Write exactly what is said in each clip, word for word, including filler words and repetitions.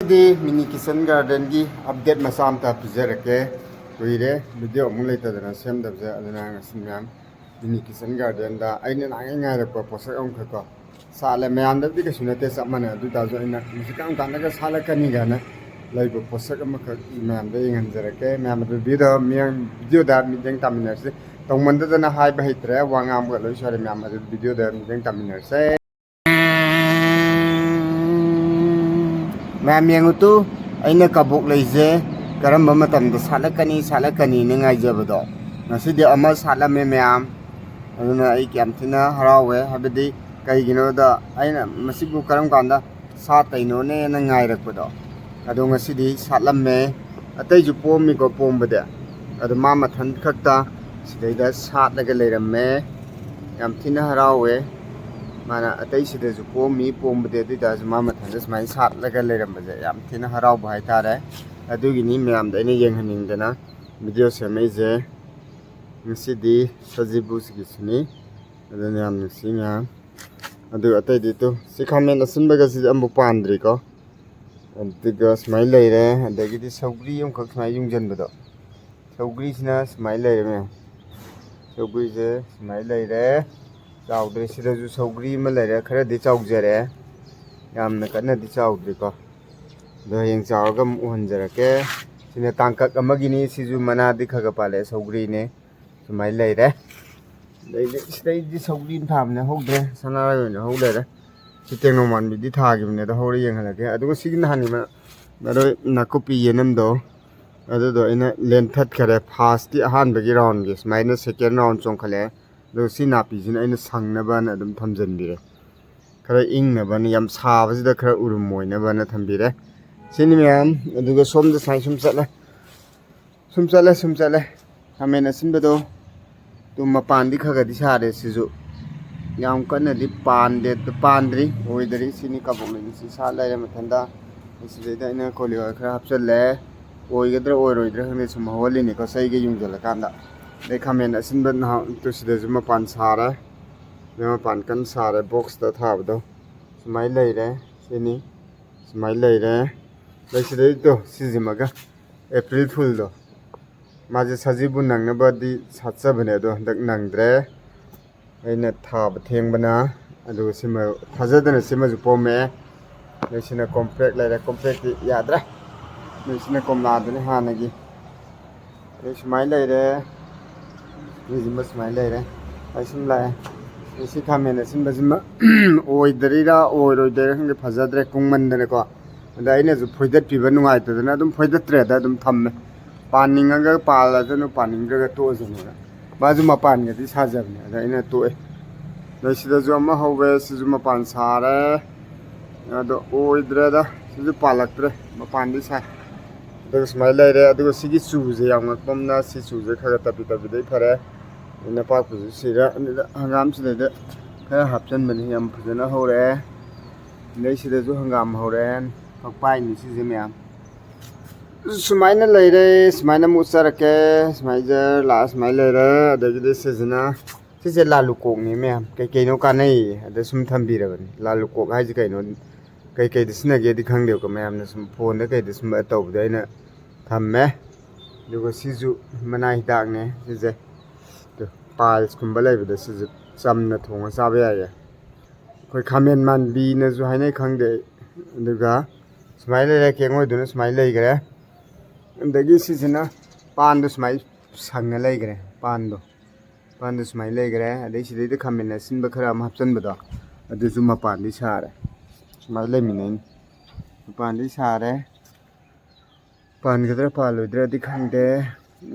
ꯗꯤ ꯃꯤꯅꯤ kitchen ꯒꯥꯔꯗꯦꯟꯒꯤ update ꯃꯆꯥ ꯑꯃꯇ ꯄꯤꯖꯔꯛꯀꯦ꯫ ꯀꯨꯏꯔꯦ ꯚꯤꯗꯤꯑꯣ ꯑꯃꯨꯛ ꯂꯩꯇꯗꯅ ꯁꯦꯝꯗꯕꯁꯦ, ꯑꯗꯨꯅ ꯉꯁꯤ ꯃꯌꯥꯝ ꯃꯤꯅꯤ ꯀꯤꯆꯟ ꯒꯥꯔꯗꯦꯟꯗ ꯑꯩꯅ ꯅꯍꯥꯟꯒꯩ ꯉꯥꯏꯔꯛꯄ ꯄꯣꯠꯁꯛ ꯑꯃꯈꯛ ꯀꯣ ꯁꯥꯠꯂꯦ꯫ ꯃꯌꯥꯝꯗꯕꯨꯗꯤ ꯀꯩꯁꯨ ꯅꯠꯇꯦ, ꯆꯞ ꯃꯥꯟꯅꯩ꯫ ꯑꯗꯨ ꯑꯣꯏꯇꯥꯔꯁꯨ ꯑꯩꯅ ꯃꯁꯤ ꯀꯔꯝ ꯀꯥꯟꯗꯒ ꯁꯥꯠꯂꯛꯀꯅꯤ ꯀꯥꯏꯅ ꯂꯩꯕ ꯄꯣꯠꯁꯛ ꯑꯃꯈꯛ ꯃꯌꯥꯝꯗ ꯌꯦꯡꯍꯟꯖꯔꯛꯀꯦ꯫ ꯃꯌꯥꯝ ꯑꯗꯨ ꯚꯤꯗꯤꯑꯣꯗ, ꯚꯤꯗꯤꯑꯣꯗ ꯃꯤꯠꯌꯦꯡ ꯇꯥꯃꯤꯟꯅꯔꯁꯤ꯫ ꯇꯧꯃꯟꯗꯗꯅ ꯍꯥꯏꯕ ꯍꯩꯇ꯭ꯔꯦ, ꯋꯥ ꯉꯥꯡꯕꯒ ꯂꯣꯏ ꯁꯣꯏꯔꯦ꯫ ꯃꯌꯥꯝ ꯑꯗꯨ ꯚꯤꯗꯤꯑꯣꯗ ꯃꯤꯠꯌꯦꯡ ꯇꯥꯃꯤꯟꯅꯔꯁꯦ꯫ ꯃꯌꯥꯝ ꯌꯦꯡꯉꯨ ꯇꯨ, ꯑꯩꯅ ꯀꯕꯣꯛ ꯂꯩꯁꯦ ꯀꯔꯝꯕ ꯃꯇꯝꯗ ꯁꯥꯠꯂꯛꯀꯅꯤ, ꯁꯥꯠꯂꯛꯀꯅꯤꯅ ꯉꯥꯏꯖꯕꯗꯣ, ꯉꯁꯤꯗꯤ ꯑꯃ ꯁꯥꯠꯂꯝꯃꯦ ꯃꯌꯥꯝ꯫ ꯑꯗꯨꯅ ꯑꯩ ꯌꯥꯝ ꯊꯤꯅ ꯍꯔꯥꯎꯋꯦ꯫ ꯍꯥꯏꯕꯗꯤ ꯀꯩꯒꯤꯅꯣꯗ, ꯑꯩꯅ ꯃꯁꯤꯕꯨ ꯀꯔꯝ ꯀꯥꯟꯗ ꯁꯥꯠꯇꯣꯏꯅꯣꯅꯦꯅ ꯉꯥꯏꯔꯛꯄꯗꯣ, ꯑꯗꯣ ꯉꯁꯤꯗꯤ ꯁꯥꯠꯂꯝꯃꯦ꯫ ꯑꯇꯩꯁꯨ ꯄꯣꯝꯃꯤꯀꯣ ꯄꯣꯝꯕꯗꯤ, ꯑꯗꯣ ꯃꯥ ꯃꯊꯟ ꯈꯛꯇ ꯁꯤꯗꯩꯗ ꯁꯥꯠꯂꯒ ꯂꯩꯔꯝꯃꯦ꯫ ꯌꯥꯝ ꯊꯤꯅ ꯍꯔꯥꯎꯋꯦ꯫ ꯃꯥꯅ ꯑꯇꯩꯁꯤꯗꯁꯨ ꯄꯣꯝꯃꯤ, ꯄꯣꯝꯕꯗꯤ, ꯑꯗꯨ ꯑꯣꯏꯇꯥꯔꯁꯨ ꯃꯥ ꯃꯊꯟꯇ ꯁꯨꯃꯥꯏꯅ ꯁꯥꯠꯂꯒ ꯂꯩꯔꯝꯕꯁꯦ ꯌꯥꯝ ꯊꯤꯅ ꯍꯔꯥꯎꯕ ꯍꯥꯏꯇꯥꯔꯦ꯫ ꯑꯗꯨꯒꯤꯅꯤ ꯃꯌꯥꯝꯗ ꯑꯩꯅ ꯌꯦꯡꯍꯟꯅꯤꯡꯗꯅ ꯚꯤꯗꯤꯑꯣ ꯁꯦꯝꯃꯛꯏꯁꯦ꯫ ꯉꯁꯤꯗꯤ ꯁꯖꯤꯕꯨ ꯁꯤꯒꯤꯁꯤꯅꯤ, ꯑꯗꯨꯅ ꯌꯥꯝ ꯅꯨꯡꯁꯤ ꯃꯌꯥꯝ꯫ ꯑꯗꯨ ꯑꯇꯩꯗꯤ ꯇꯨ, ꯁꯤ ꯈꯥꯃꯦꯟ ꯑꯁꯤꯟꯕꯒꯁꯤꯗꯤ ꯑꯃꯨꯛ ꯄꯥꯟꯗ꯭ꯔꯤꯀꯣ꯫ ꯑꯗꯨꯒ ꯁꯨꯃꯥꯏꯅ ꯂꯩꯔꯦ꯫ ꯑꯗꯒꯤꯗꯤ ꯁꯧꯒ꯭ꯔꯤ ꯑꯃꯈꯛ ꯁꯨꯃꯥꯏꯅ ꯌꯨꯡꯁꯤꯟꯕꯗꯣ, ꯁꯧꯒ꯭ꯔꯤꯁꯤꯅ ꯁꯨꯃꯥꯏꯅ ꯂꯩꯔꯦ ꯃꯌꯥꯝ꯫ ꯁꯧꯒ꯭ꯔꯤꯁꯦ ꯁꯨꯃꯥꯏꯅ ꯂꯩꯔꯦ꯫ ꯆꯥꯎꯗ꯭ꯔꯦ꯫ ꯁꯤꯗꯁꯨ ꯁꯧꯒ꯭ꯔꯤ ꯑꯃ ꯂꯩꯔꯦ, ꯈꯔꯗꯤ ꯆꯥꯎꯖꯔꯦ, ꯌꯥꯝꯅ ꯀꯟꯅꯗꯤ ꯆꯥꯎꯗ꯭ꯔꯤꯀꯣ꯫ ꯑꯗꯣ ꯍꯌꯦꯡ ꯆꯥꯎꯔꯒ ꯑꯃꯨꯛ ꯎꯍꯟꯖꯔꯛꯀꯦ꯫ ꯁꯤꯅ ꯇꯥꯡꯀꯛ ꯑꯃꯒꯤꯅꯤ꯫ ꯁꯤꯁꯨ ꯃꯅꯥꯗꯤ ꯈꯔ ꯈꯔ ꯄꯥꯜꯂꯛꯑꯦ, ꯁꯧꯒ꯭ꯔꯤꯅꯦ꯫ ꯁꯨꯃꯥꯏꯅ ꯂꯩꯔꯦ꯫ ꯑꯗꯩꯗꯤ ꯁꯤꯗꯩꯗꯤ ꯁꯧꯒ꯭ꯔꯤ ꯑꯃ ꯊꯥꯕꯅꯦ, ꯍꯧꯗ꯭ꯔꯦ, ꯁꯅꯥꯔꯩ ꯑꯣꯏꯅ ꯍꯧ ꯂꯩꯔꯦ꯫ ꯁꯤ ꯇꯦꯡꯅꯧ ꯃꯥꯟꯕꯤꯗꯤ ꯊꯥꯈꯤꯕꯅꯦ, ꯑꯗꯣ ꯍꯧꯔ ꯌꯦꯡꯍꯜꯂꯛꯀꯦ꯫ ꯑꯗꯨꯒ ꯁꯤꯒꯤ ꯅꯍꯥꯟꯒꯤ ꯃ-, ꯃꯔꯣꯏ ꯅꯥꯀꯨꯞꯄꯤ ꯌꯦꯅꯝꯗꯣ, ꯑꯗꯨꯗꯣ ꯑꯩꯅ ꯂꯦꯟꯊꯠꯈꯔꯦ꯫ ꯐꯥꯔꯁꯀꯤ ꯑꯍꯥꯟꯕꯒꯤ ꯔꯥꯎꯟꯒꯤ ꯁꯨꯃꯥꯏꯅ ꯁꯦꯀꯦꯟ ꯔꯥꯎꯟ ꯆꯣꯡꯈꯠꯂꯛꯑꯦ꯫ ꯑꯗꯨꯒ ꯁꯤ ꯅꯥꯄꯤꯁꯤꯅ ꯑꯩꯅ ꯁꯪꯅꯕꯅ ꯑꯗꯨꯝ ꯊꯝꯖꯤꯟꯕꯤꯔꯦ, ꯈꯔ ꯏꯪꯅꯕꯅ, ꯌꯥꯝ ꯁꯥꯕꯁꯤꯗ ꯈꯔ ꯎꯔꯨꯝ ꯑꯣꯏꯅꯕꯅ ꯊꯝꯕꯤꯔꯦ꯫ ꯁꯤꯅꯤ ꯃꯌꯥꯝ꯫ ꯑꯗꯨꯒ ꯁꯣꯝꯗ ꯁꯨꯃꯥꯏꯅ ꯁꯨꯝ ꯆꯠꯂꯦ, ꯁꯨꯝ ꯆꯠꯂꯦ, ꯁꯨꯝ ꯆꯠꯂꯦ꯫ ꯈꯥꯃꯦꯟ ꯑꯁꯤꯟꯕꯗꯣ ꯑꯗꯨꯝ ꯃꯄꯥꯟꯗꯤ ꯈꯔ ꯈꯔꯗꯤ ꯁꯥꯔꯦ꯫ ꯁꯤꯁꯨ ꯌꯥꯝ ꯀꯟꯅꯗꯤ ꯄꯥꯟꯗꯦ, ꯄꯥꯟꯗ꯭ꯔꯤ, ꯑꯣꯏꯗ꯭ꯔꯤ꯫ ꯁꯤꯅꯤ ꯀꯕꯣꯛ ꯂꯩꯁꯤ ꯁꯥꯠ ꯂꯩꯔꯦ ꯃꯊꯟꯇ꯫ ꯁꯤꯗꯩꯗ ꯑꯩꯅ ꯀꯣꯂꯤ ꯍꯋꯥꯏ ꯈꯔ ꯍꯥꯞꯆꯜꯂꯦ꯫ ꯑꯣꯏꯒꯗ꯭ꯔꯥ ꯑꯣꯏꯔꯣꯏꯗ꯭ꯔꯥ ꯈꯪꯗꯦ, ꯁꯨꯝ ꯍꯧꯍꯜꯂꯤꯅꯤꯀꯣ ꯆꯩꯒ ꯌꯨꯡꯁꯤꯜꯂꯀꯥꯟꯗ꯫ ꯑꯗꯩ ꯈꯥꯃꯦꯟ ꯑꯁꯤꯟꯕ ꯅꯍꯥꯟ ꯇꯨ ꯁꯤꯗꯁꯨ ꯃꯄꯥꯟ ꯁꯥꯔꯦ꯫ ꯁꯤꯗ ꯃꯄꯥꯟ ꯀꯟꯅ ꯁꯥꯔꯦ, ꯕꯣꯛꯁꯇ ꯊꯥꯕꯗꯣ꯫ ꯁꯨꯃꯥꯏꯅ ꯂꯩꯔꯦ꯫ ꯁꯤꯅꯤ ꯁꯨꯃꯥꯏꯅ ꯂꯩꯔꯦ꯫ ꯂꯩꯁꯤꯗꯩꯗꯣ ꯁꯤꯁꯤꯃꯒ ꯑꯦꯄ꯭ꯔꯤꯜ ꯐꯨꯜꯗꯣ, ꯃꯥꯁꯦ ꯁꯖꯤꯕꯨ ꯅꯪꯅꯕꯗꯤ ꯁꯥꯠꯆꯕꯅꯦ, ꯑꯗꯣ ꯍꯟꯗꯛ ꯅꯪꯗ꯭ꯔꯦ꯫ ꯑꯩꯅ ꯊꯥꯕ ꯊꯦꯡꯕꯅ꯫ ꯑꯗꯨꯒ ꯁꯤꯃ ꯊꯥꯖꯗꯅ ꯁꯤꯃꯁꯨ ꯄꯣꯝꯃꯛꯑꯦ꯫ ꯑꯗꯩ ꯁꯤꯅ ꯀꯣꯝꯄ꯭ꯔꯦꯛ ꯂꯩꯔꯦ, ꯀꯣꯝꯄ꯭ꯔꯦꯛꯇꯤ ꯌꯥꯗ꯭ꯔꯦ꯫ ꯑꯗꯩ ꯁꯤꯅ ꯀꯣꯝꯂꯥꯗꯨꯅꯤ ꯍꯥꯟꯅꯒꯤ꯫ ꯑꯗꯩ ꯁꯨꯃꯥꯏꯅ ꯂꯩꯔꯦ꯫ ꯁꯤꯁꯤꯃ ꯁꯨꯃꯥꯏꯅ ꯂꯩꯔꯦ꯫ ꯑꯩ ꯁꯨꯝ ꯂꯥꯛꯑꯦ꯫ ꯑꯩ ꯁꯤ ꯈꯥꯃꯦꯟ ꯑꯁꯤꯟꯕꯁꯤꯃ ꯑꯣꯏꯗꯔꯤꯔꯥ ꯑꯣꯏꯔꯣꯏꯗꯔꯤꯔꯥ ꯈꯪꯗꯦ, ꯐꯖꯗ꯭ꯔꯦ ꯀꯨꯡꯃꯟꯗꯅꯀꯣ꯫ ꯑꯗ ꯑꯩꯅꯁꯨ ꯐꯣꯏꯗꯠꯄꯤꯕ ꯅꯨꯡꯉꯥꯏꯇꯗꯅ ꯑꯗꯨꯝ ꯐꯣꯏꯗꯠꯇ꯭ꯔꯦꯗ, ꯑꯗꯨꯝ ꯊꯝꯃꯦ꯫ ꯄꯥꯟꯅꯤꯡꯉꯒ ꯄꯥꯜꯂꯁꯅꯨ, ꯄꯥꯟꯅꯤꯡꯗ꯭ꯔꯒ ꯇꯣꯛꯑꯁꯅꯨꯅ꯫ ꯃꯥꯁꯨ ꯃꯄꯥꯟꯒꯗꯤ ꯁꯥꯖꯕꯅꯦ, ꯑꯗ ꯑꯩꯅ ꯇꯣꯛꯑꯦ꯫ ꯑꯗꯩ ꯁꯤꯗꯁꯨ ꯑꯃ ꯍꯧꯋꯦ, ꯁꯤꯁꯨ ꯃꯄꯥꯟ ꯁꯥꯔꯦ꯫ ꯑꯗꯣ ꯑꯣꯏꯗ꯭ꯔꯦꯗ, ꯁꯤꯁꯨ ꯄꯥꯜꯂꯛꯇ꯭ꯔꯦ, ꯃꯄꯥꯟꯗꯤ ꯁꯥꯏ꯫ ꯑꯗꯨꯒ ꯁꯨꯃꯥꯏꯅ ꯂꯩꯔꯦ꯫ ꯑꯗꯨꯒ ꯁꯤꯒꯤ ꯆꯨꯁꯦ ꯌꯥꯝ ꯉꯛꯄ ꯑꯃꯅ, ꯁꯤ ꯆꯨꯁꯦ ꯈꯔ ꯈꯔ ꯇꯞꯄꯤ ꯇꯞꯄꯤꯗꯩ ꯐꯔꯦ꯫ ꯑꯗꯩ ꯅꯄꯥꯛꯄꯤꯁꯨ ꯁꯤꯔꯦ꯫ ꯑꯗꯨꯗ ꯍꯪꯒꯥꯝꯁꯤꯗꯩꯗ ꯈꯔ ꯍꯥꯞꯆꯤꯟꯕꯅꯤ, ꯌꯥꯝ ꯐꯖꯅ ꯍꯧꯔꯛꯑꯦ꯫ ꯑꯗꯩ ꯁꯤꯗꯁꯨ ꯍꯪꯒꯥꯝ ꯍꯧꯔꯦ, ꯄꯛꯄꯥꯏꯅꯤ ꯁꯤꯁꯦ ꯃꯌꯥꯝ꯫ ꯁꯨꯃꯥꯏꯅ ꯂꯩꯔꯦ, ꯁꯨꯃꯥꯏꯅ ꯑꯃꯨꯛ ꯆꯠꯂꯛꯀꯦ꯫ ꯁꯨꯃꯥꯏꯅ ꯂꯥꯛꯑ ꯁꯨꯃꯥꯏꯅ ꯂꯩꯔꯦ꯫ ꯑꯗꯒꯤꯗꯤ ꯁꯤꯁꯤꯅ, ꯁꯤꯁꯦ ꯂꯥꯂꯨ ꯀꯣꯛꯅꯤ ꯃꯌꯥꯝ, ꯀꯩꯀꯩꯅꯣ ꯀꯥꯟꯅꯩ ꯑꯗ ꯁꯨꯝ ꯊꯝꯕꯤꯔꯕꯅꯤ꯫ ꯂꯥꯂꯨ ꯀꯣꯛ ꯍꯥꯏꯁꯦ ꯀꯩꯅꯣ, ꯀꯩꯀꯩꯗ ꯁꯤꯖꯤꯟꯅꯒꯦꯗꯤ ꯈꯪꯗꯦꯕꯀꯣ, ꯃꯌꯥꯝꯅ ꯁꯨꯝ ꯐꯣꯟꯗ ꯀꯩꯗ ꯁꯨꯝ ꯇꯧꯕꯗ ꯑꯩꯅ ꯊꯝꯃꯦ꯫ ꯑꯗꯨꯒ ꯁꯤꯁꯨ ꯃꯅꯥ ꯍꯤꯗꯥꯛꯅꯦ ꯁꯤꯁꯦ꯫ ꯑꯗꯨ ꯄꯥꯏꯜꯁꯀꯨꯝꯕ ꯂꯩꯕꯗ ꯁꯤꯁꯨ ꯆꯝꯅ ꯊꯣꯡꯉ ꯆꯥꯕ ꯌꯥꯏꯌꯦ꯫ ꯑꯩꯈꯣꯏ ꯈꯥꯃꯦꯟ ꯃꯥꯟꯕꯤꯅꯁꯨ ꯍꯥꯏꯅꯩ, ꯈꯪꯗꯦ ꯑꯩ꯫ ꯑꯗꯨꯒ ꯁꯨꯃꯥꯏꯅ ꯂꯩꯔꯦ, ꯀꯦꯡꯉꯣꯏꯗꯨꯅ ꯁꯨꯃꯥꯏꯅ ꯂꯩꯈ꯭ꯔꯦ꯫ ꯑꯗꯒꯤ ꯁꯤꯁꯤꯅ ꯄꯥꯟꯗꯣ ꯁꯨꯃꯥꯏꯅ ꯁꯪꯉ ꯂꯩꯈ꯭ꯔꯦ, ꯄꯥꯟꯗꯣ꯫ ꯄꯥꯟꯗꯣ ꯁꯨꯃꯥꯏꯅ ꯂꯩꯈ꯭ꯔꯦ꯫ ꯑꯗꯩ ꯁꯤꯗꯩꯗ ꯈꯥꯃꯦꯟ ꯑꯁꯤꯟꯕ ꯈꯔ ꯑꯃ ꯍꯥꯞꯆꯤꯟꯕꯗꯣ, ꯑꯗꯨꯁꯨ ꯃꯄꯥꯟꯗꯤ ꯁꯥꯔꯦ꯫ ꯁꯨꯃꯥꯏꯅ ꯂꯩꯃꯤꯟꯅꯩꯅꯤ꯫ ꯃꯄꯥꯟꯗꯤ ꯁꯥꯔꯦ꯫ ꯄꯥꯟꯒꯗ꯭ꯔꯥ ꯄꯥꯜꯂꯣꯏꯗ꯭ꯔꯗꯤ ꯈꯪꯗꯦ꯫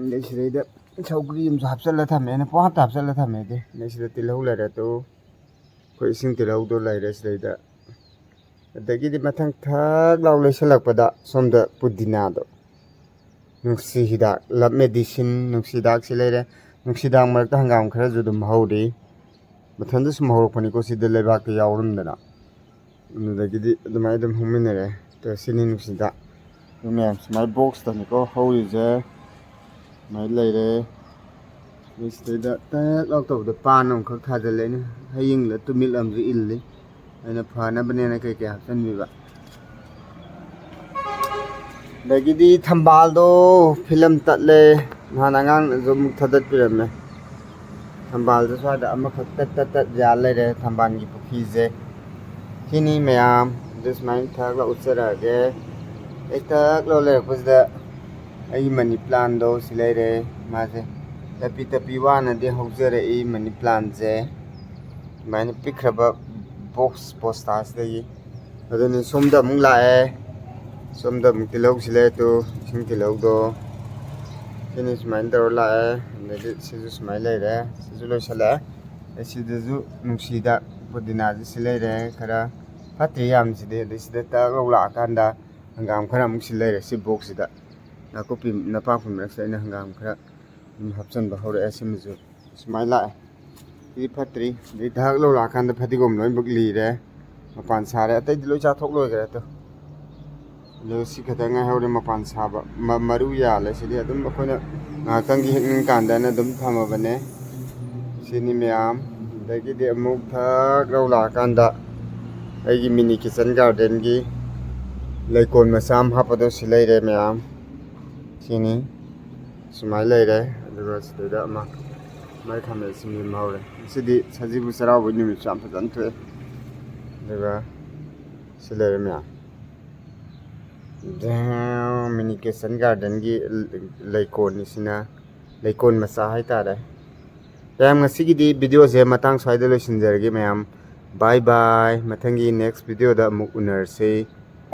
ꯑꯗꯩ ꯁꯤꯗꯩꯗ ꯁꯧꯒ꯭ꯔꯤ ꯑꯃꯁꯨ ꯍꯥꯞꯆꯜꯂ ꯊꯝꯃꯦ, ꯑꯩꯅ ꯄꯨꯡꯍꯥꯞꯇ ꯍꯥꯞꯆꯜꯂ ꯊꯝꯃꯦ꯫ ꯑꯗꯩ, ꯑꯗꯩ ꯁꯤꯗ ꯇꯤꯜꯍꯧ ꯂꯩꯔꯦ, ꯇꯨ ꯑꯩꯈꯣꯏ ꯏꯁꯤꯡ ꯇꯤꯜꯍꯧꯗꯣ ꯂꯩꯔꯦ ꯁꯤꯗꯩꯗ꯫ ꯑꯗꯒꯤꯗꯤ ꯃꯊꯪ ꯊꯛ ꯂꯥꯎ ꯂꯩꯁꯜꯂꯛꯄꯗ ꯁꯣꯝꯗ ꯄꯨꯗꯤꯅꯥꯗꯣ, ꯅꯨꯡꯁꯤ ꯍꯤꯗꯥꯛ, ꯂꯞ ꯃꯦꯗꯤꯁꯤꯟ, ꯅꯨꯡꯁꯤ ꯍꯤꯗꯥꯛꯁꯤ ꯂꯩꯔꯦ꯫ ꯅꯨꯡꯁꯤ ꯍꯤꯗꯥꯛ ꯃꯔꯛꯇ ꯍꯪꯒꯥꯝ ꯈꯔꯁꯨ ꯑꯗꯨꯝ ꯍꯧꯔꯤ꯫ ꯃꯊꯟꯇ ꯁꯨꯝ ꯍꯧꯔꯛꯄꯅꯤꯀꯣ, ꯁꯤꯗ ꯂꯩꯕꯥꯛꯇ ꯌꯥꯎꯔꯝꯗꯅ꯫ ꯑꯗꯨꯗꯒꯤꯗꯤ ꯑꯗꯨꯃꯥꯏꯅ ꯑꯗꯨꯝ ꯍꯧꯃꯤꯟꯅꯔꯦ꯫ ꯑꯗꯣ ꯁꯤꯅꯤ ꯅꯨꯡꯁꯤ ꯍꯤꯗꯥꯛ꯫ ꯑꯗꯨ ꯃꯌꯥꯝ ꯁꯨꯃꯥꯏꯅ ꯕꯣꯛꯁꯇꯅꯤꯀꯣ ꯍꯧꯔꯤꯁꯦ꯫ ꯁꯨꯃꯥꯏꯅ ꯂꯩꯔꯦ꯫ ꯑꯗꯩ ꯁꯤꯗꯩꯗ ꯇꯦꯛ ꯂꯥꯎ ꯇꯧꯕꯗ ꯄꯥꯟ ꯑꯃꯈꯛ ꯊꯥꯖꯤꯜꯂꯦ ꯑꯩꯅ꯫ ꯍꯌꯤꯡꯂ ꯇꯨꯃꯤꯠ ꯑꯃꯁꯨ ꯏꯜꯂꯤ꯫ ꯑꯩꯅ ꯐꯅꯕꯅꯦꯅ ꯀꯩꯀꯩ ꯍꯥꯞꯆꯤꯟꯕꯤꯕ꯫ ꯑꯗꯒꯤꯗꯤ ꯊꯝꯕꯥꯜꯗꯣ ꯐꯤꯂꯝ ꯇꯠꯂꯦ꯫ ꯅꯍꯥꯟ ꯑꯉꯥꯡꯅꯁꯨ ꯑꯃꯨꯛ ꯊꯥꯗꯠꯄꯤꯔꯝꯃꯦ꯫ ꯊꯝꯕꯥꯜꯁꯦ ꯁ꯭ꯋꯥꯏꯗ ꯑꯃꯈꯛ ꯇꯠ ꯇꯠ ꯇꯠ ꯌꯥꯜ ꯂꯩꯔꯦ, ꯊꯝꯕꯥꯜꯒꯤ ꯄꯨꯈ꯭ꯔꯤꯁꯦ꯫ ꯁꯤꯅꯤ ꯃꯌꯥꯝ꯫ ꯑꯗꯨ ꯁꯨꯃꯥꯏꯅ ꯊꯛꯂ ꯎꯠꯆꯔꯛꯑꯒꯦ꯫ ꯑꯩ ꯊꯛꯂ ꯂꯩꯔꯛꯄꯁꯤꯗ ꯑꯩꯒꯤ ꯃꯅꯤ ꯄ꯭ꯂꯥꯟꯗꯣ ꯁꯤ ꯂꯩꯔꯦ꯫ ꯃꯥꯁꯦ ꯇꯞꯄꯤ ꯇꯞꯄꯤ ꯋꯥꯅꯗꯤ ꯍꯧꯖꯔꯛꯏ ꯃꯅꯤ ꯄ꯭ꯂꯥꯟꯁꯦ꯫ ꯁꯨꯃꯥꯏꯅ ꯄꯤꯛꯈ꯭ꯔꯕ ꯕꯣꯛꯁ ꯕꯣꯁꯇꯥꯁꯤꯗꯒꯤ꯫ ꯑꯗꯨꯅꯤ ꯁꯣꯝꯗ ꯑꯃꯨꯛ ꯂꯥꯛꯑꯦ꯫ ꯁꯣꯝꯗ ꯑꯃꯨꯛ ꯇꯤꯜꯍꯧꯁꯤ ꯂꯩꯔꯦ ꯇꯨ, ꯏꯁꯤꯡ ꯇꯤꯜꯍꯧꯗꯣ꯫ ꯁꯤꯅꯤ ꯁꯨꯃꯥꯏꯅ ꯇꯧꯔ ꯂꯥꯛꯑꯦ꯫ ꯑꯗꯩꯗꯤ ꯁꯤꯁꯨ ꯁꯨꯃꯥꯏꯅ ꯂꯩꯔꯦ꯫ ꯁꯤꯁꯨ ꯂꯣꯏꯁꯤꯜꯂꯛꯑꯦ꯫ ꯑꯗꯩ ꯁꯤꯗꯁꯨ ꯅꯨꯡꯁꯤꯗ ꯄꯨꯗꯤꯅꯥꯁꯤ ꯁꯤ ꯂꯩꯔꯦ꯫ ꯈꯔ ꯐꯠꯇ꯭ꯔꯤ ꯌꯥꯝꯁꯤꯗꯤ꯫ ꯑꯗꯩ ꯁꯤꯗ ꯇꯛ ꯂꯧ ꯂꯥꯛꯑꯀꯥꯟꯗ ꯍꯪꯒꯥꯝ ꯈꯔ ꯑꯃꯨꯛ ꯁꯤ ꯂꯩꯔꯦ꯫ ꯁꯤ ꯕꯣꯛꯁꯁꯤꯗ ꯅꯥꯀꯨꯞꯄꯤ ꯅꯄꯥꯛꯄꯤ ꯃꯔꯛꯁꯤꯗ ꯑꯩꯅ ꯍꯪꯒꯥꯝ ꯈꯔ ꯑꯗꯨꯝ ꯍꯥꯞꯆꯤꯟꯕ ꯍꯧꯔꯛꯑꯦ꯫ ꯁꯤꯃꯁꯨ ꯁꯨꯃꯥꯏꯅ ꯂꯥꯛꯑꯦ꯫ ꯁꯤꯗꯤ ꯐꯠꯇ꯭ꯔꯤ꯫ ꯑꯗꯩ ꯗꯍꯛ ꯂꯧ ꯂꯥꯛꯑꯀꯥꯟꯗ ꯐꯗꯤꯒꯣꯝ ꯂꯣꯏꯅꯃꯛ ꯂꯤꯔꯦ, ꯃꯄꯥꯟ ꯁꯥꯔꯦ꯫ ꯑꯇꯩꯗꯤ ꯂꯣꯏ ꯆꯥꯊꯣꯛ ꯂꯣꯏꯈ꯭ꯔꯦ꯫ ꯑꯗꯣ ꯑꯗꯣ ꯁꯤ ꯈꯛꯇ ꯉꯥꯏꯍꯧꯔꯦ ꯃꯄꯥꯟ ꯁꯥꯕ꯫ ꯃ- ꯃꯔꯨ ꯌꯥꯜꯂꯦ꯫ ꯁꯤꯗꯤ ꯑꯗꯨꯝ ꯑꯩꯈꯣꯏꯅ ꯉꯥꯏꯍꯥꯛꯇꯪꯒꯤ ꯍꯦꯛꯅꯤꯡ ꯀꯥꯟꯗꯅ ꯑꯗꯨꯝ ꯊꯝꯃꯕꯅꯦ꯫ ꯁꯤꯅꯤ ꯃꯌꯥꯝ꯫ ꯑꯗꯒꯤꯗꯤ ꯑꯃꯨꯛ ꯊꯛ ꯂꯧ ꯂꯥꯛꯑꯀꯥꯟꯗ ꯑꯩꯒꯤ ꯃꯤꯅꯤ ꯀꯤꯠꯆꯟ ꯒꯥꯔꯗꯦꯟꯒꯤ ꯂꯩꯀꯣꯜ ꯃꯆꯥ ꯑꯃ ꯍꯥꯞꯄꯗꯣ ꯁꯤ ꯂꯩꯔꯦ ꯃꯌꯥꯝ꯫ ꯁꯤꯅꯤ꯫ ꯁꯨꯃꯥꯏꯅ ꯂꯩꯔꯦ꯫ ꯑꯗꯨꯒ ꯁꯤꯗꯩꯗ ꯑꯃ ꯃꯥꯏ ꯈꯥꯃꯦꯟ ꯑꯁꯤꯟꯕꯤ ꯑꯃ ꯍꯧꯔꯦ꯫ ꯉꯁꯤꯗꯤ ꯁꯖꯤꯕꯨ ꯆꯩꯔꯥꯎꯕꯒꯤ ꯅꯨꯃꯤꯠꯁꯨ ꯌꯥꯝ ꯐꯖꯅ ꯊꯣꯛꯑꯦ꯫ ꯑꯗꯨꯒ ꯁꯤ ꯂꯩꯔꯦ ꯃꯌꯥꯝ꯫ ꯗꯦꯝ, ꯃꯤꯅꯤ ꯀꯤꯠꯆꯟ ꯒꯥꯔꯗꯦꯟꯒꯤ ꯂꯩꯀꯣꯜꯅꯤ ꯁꯤꯅ꯫ ꯂꯩꯀꯣꯜ ꯃꯆꯥ ꯍꯥꯏꯇꯥꯔꯦ꯫ ꯃꯌꯥꯝ, ꯉꯁꯤꯒꯤꯗꯤ ꯚꯤꯗꯤꯑꯣꯁꯦ ꯃꯇꯥꯡ ꯁ꯭ꯋꯥꯏꯗ ꯂꯣꯏꯁꯤꯟꯖꯔꯒꯦ ꯃꯌꯥꯝ꯫ ꯕꯥꯏ ꯕꯥꯏ꯫ ꯃꯊꯪꯒꯤ ꯅꯦꯛꯁ ꯚꯤꯗꯤꯑꯣꯗ ꯑꯃꯨꯛ ꯎꯅꯔꯁꯤ꯫